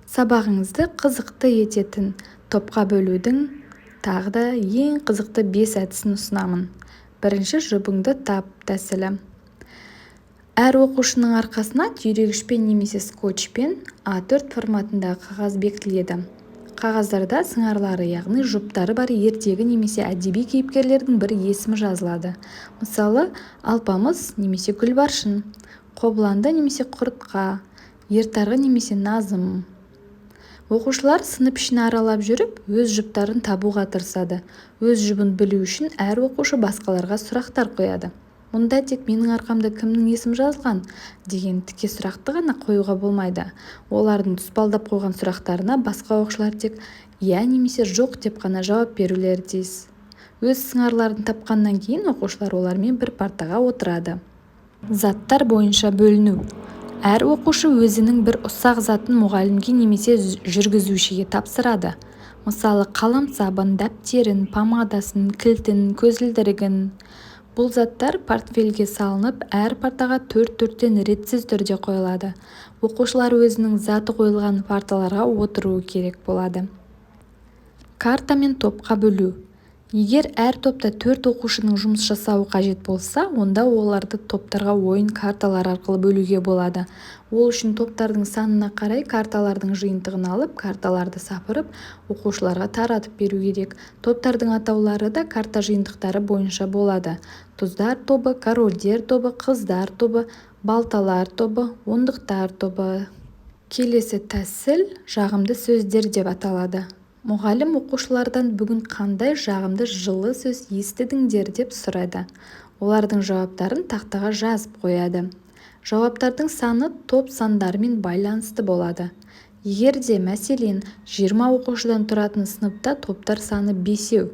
Сабағыңызды қызықты ететін топқа бөлудің тағы да ең қызықты бес әдісін ұсынамын. Бірінші, «Жұбыңды тап» тәсілі. Әр оқушының арқасына түйрегішпен немесе скотчпен А4 форматындағы қағаз бекітіледі. Қағаздарда сыңарлары, яғни жұптары бар ертегі немесе әдеби кейіпкерлердің бір есімі жазылады. Мысалы, Алпамыс немесе Гүлбаршын, Қобыланды немесе Құртқа, Ертарғы немесе Назым. Оқушылар сынып ішін аралап жүріп, өз жұптарын табуға тырысады. Өз жұбын білу үшін әр оқушы басқаларға сұрақтар қояды. Мұнда тек «Менің арқамда кімнің есімі жазылған?» деген тіке сұрақты ғана қоюға болмайды. Олардың тұспалдап қойған сұрақтарына басқа оқушылар тек «иә» немесе «жоқ» деп қана жауап берулері тиіс. Өз сыңарларын тапқаннан кейін оқушылар олармен бір партаға отырады. Заттар бойынша бөліну. Әр оқушы өзінің бір ұсақ затын мұғалімге немесе жүргізушіге тапсырады. Мысалы, қаламсабын, дәптерін, помадасын, кілтін, көзілдірігін. Бұл заттар портфельге салынып, әр партаға төрт-төрттен ретсіз түрде қойылады. Оқушылар өзінің заты қойылған парталарға отыруы керек болады. Картамен топқа бөлу. Егер әр топта төрт оқушының жұмыс жасауы қажет болса, онда оларды топтарға ойын карталары арқылы бөлуге болады. Ол үшін топтардың санына қарай карталардың жиынтығын алып, карталарды сапырып, оқушыларға таратып беру керек. Топтардың атаулары да карта жиынтықтары бойынша болады: тұздар тобы, корольдер тобы, қыздар тобы, балталар тобы, ондықтар тобы. Келесі тәсіл «Жағымды сөздер» деп аталады. Мұғалім оқушылардан «Бүгін қандай жағымды, жылы сөз естідіңдер?» деп сұрайды. Олардың жауаптарын тақтаға жазып қояды. Жауаптардың саны топ сандарымен байланысты болады. Егер де, мәселен, 20 оқушыдан тұратын сыныпта топтар саны бесеу,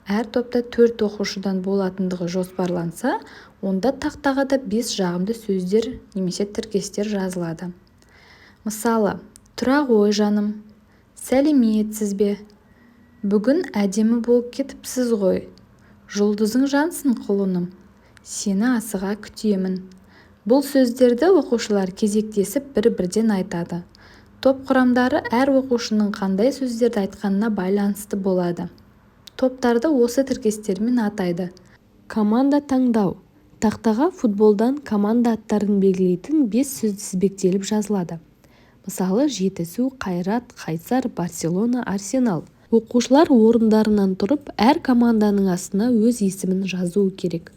әр топта төрт оқушыдан болатындығы жоспарланса, онда тақтаға да бес жағымды сөздер немесе тіркестер жазылады. Мысалы, «Тұра ғой, жаным», «Сәлеметсіз бе», «Бүгін әдемі болып кетіпсіз ғой», «Жұлдызың жансын, құлыным», «Сені асыға күтемін». Бұл сөздерді оқушылар кезектесіп бір-бірден айтады. Топ құрамдары әр оқушының қандай сөздерді айтқанына байланысты болады. Топтарды осы тіркестермен атайды. Команда таңдау. Тақтаға футболдан команда аттарын белгілейтін бес сөз тізбектеліп жазылады. Мысалы, Жетісу, Қайрат, Қайсар, Барселона, Арсенал. Оқушылар орындарынан тұрып, әр команданың астына өз есімін жазуы керек.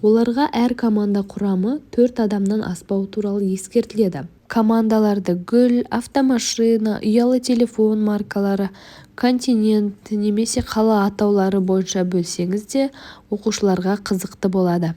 Оларға әр команда құрамы төрт адамнан аспауы туралы ескертіледі. Командаларды гүл, автомашина, ұялы телефон маркалары, континент немесе қала атаулары бойынша бөлсеңіз де оқушыларға қызықты болады.